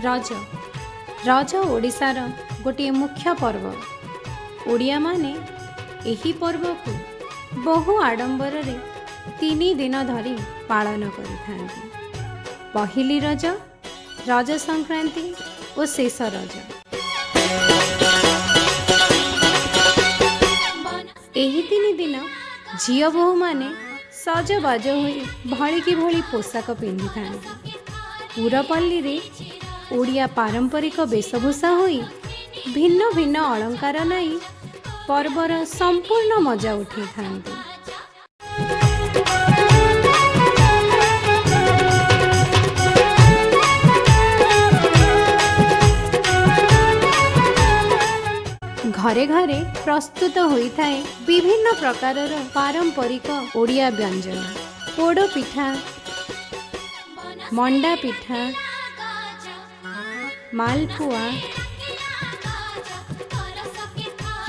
ରଜ। ରଜ ଓଡ଼ିଶାର ଗୋଟିଏ ମୁଖ୍ୟ ପର୍ବ। ଓଡ଼ିଆମାନେ ଏହି ପର୍ବକୁ ବହୁ ଆଡ଼ମ୍ବରରେ 3 ଦିନ ଧରି ପାଳନ କରିଥାନ୍ତି। ପହିଲି ରଜ, ରଜ ସଂକ୍ରାନ୍ତି ଓ ଶେଷ ରଜ। ଏହି 3 ଦିନ ଝିଅ ବୋହୂମାନେ ସଜବାଜ ହୋଇ ଭଳିକି ଭଳି ପୋଷାକ ପିନ୍ଧିଥାନ୍ତି। ପୁରପଲ୍ଲୀରେ ଓଡ଼ିଆ ପାରମ୍ପରିକ ବେଶଭୂଷା ହୋଇ ଭିନ୍ନ ଭିନ୍ନ ଅଳଙ୍କାର ନାଇ ପର୍ବର ସମ୍ପୂର୍ଣ୍ଣ ମଜା ଉଠେଇଥାନ୍ତି। ଘରେ ଘରେ ପ୍ରସ୍ତୁତ ହୋଇଥାଏ ବିଭିନ୍ନ ପ୍ରକାରର ପାରମ୍ପରିକ ଓଡ଼ିଆ ବ୍ୟଞ୍ଜନ। ପୋଡ଼ ପିଠା, ମଣ୍ଡା ପିଠା, ମାଲପୁଆ,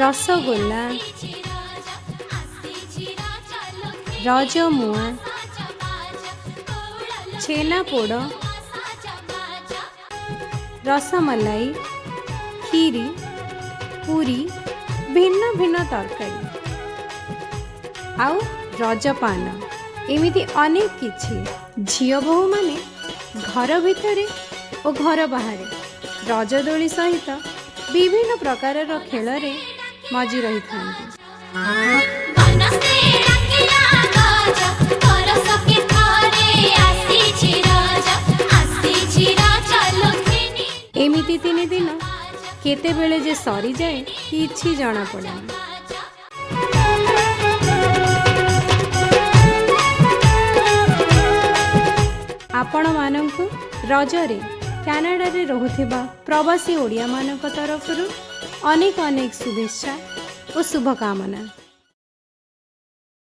ରସଗୋଲା, ରଜମୁଆଁ, ଛେନାପୋଡ଼, ରସମଲାଇ, କ୍ଷୀରି, ପୁରୀ, ଭିନ୍ନ ଭିନ୍ନ ତରକାରୀ ଆଉ ରଜପାନ, ଏମିତି ଅନେକ କିଛି। ଝିଅ ବୋହୂମାନେ ଘର ଭିତରେ ଓ ଘର ବାହାରେ ରଜଦୋଳି ସହିତ ବିଭିନ୍ନ ପ୍ରକାରର ଖେଳରେ ମଜି ରହିଥାନ୍ତି। ବନସ୍ତେ ଡାକିଲା ଗଜ, ବରଷକେ ଥରେ ଆସିଛି ରଜ, ଆସିଛି ରଜ ଲକ୍ଷ୍ମୀ। ଏମିତି 3 ଦିନ କେତେବେଳେ ଯେ ସରିଯାଏ, କିଛି ଜଣାପଡ଼େନି। ଆପଣମାନଙ୍କୁ ରଜରେ କାନାଡ଼ାରେ ରହୁଥିବା ପ୍ରବାସୀ ଓଡ଼ିଆମାନଙ୍କ ତରଫରୁ ଅନେକ ଅନେକ ଶୁଭେଚ୍ଛା ଓ ଶୁଭକାମନା।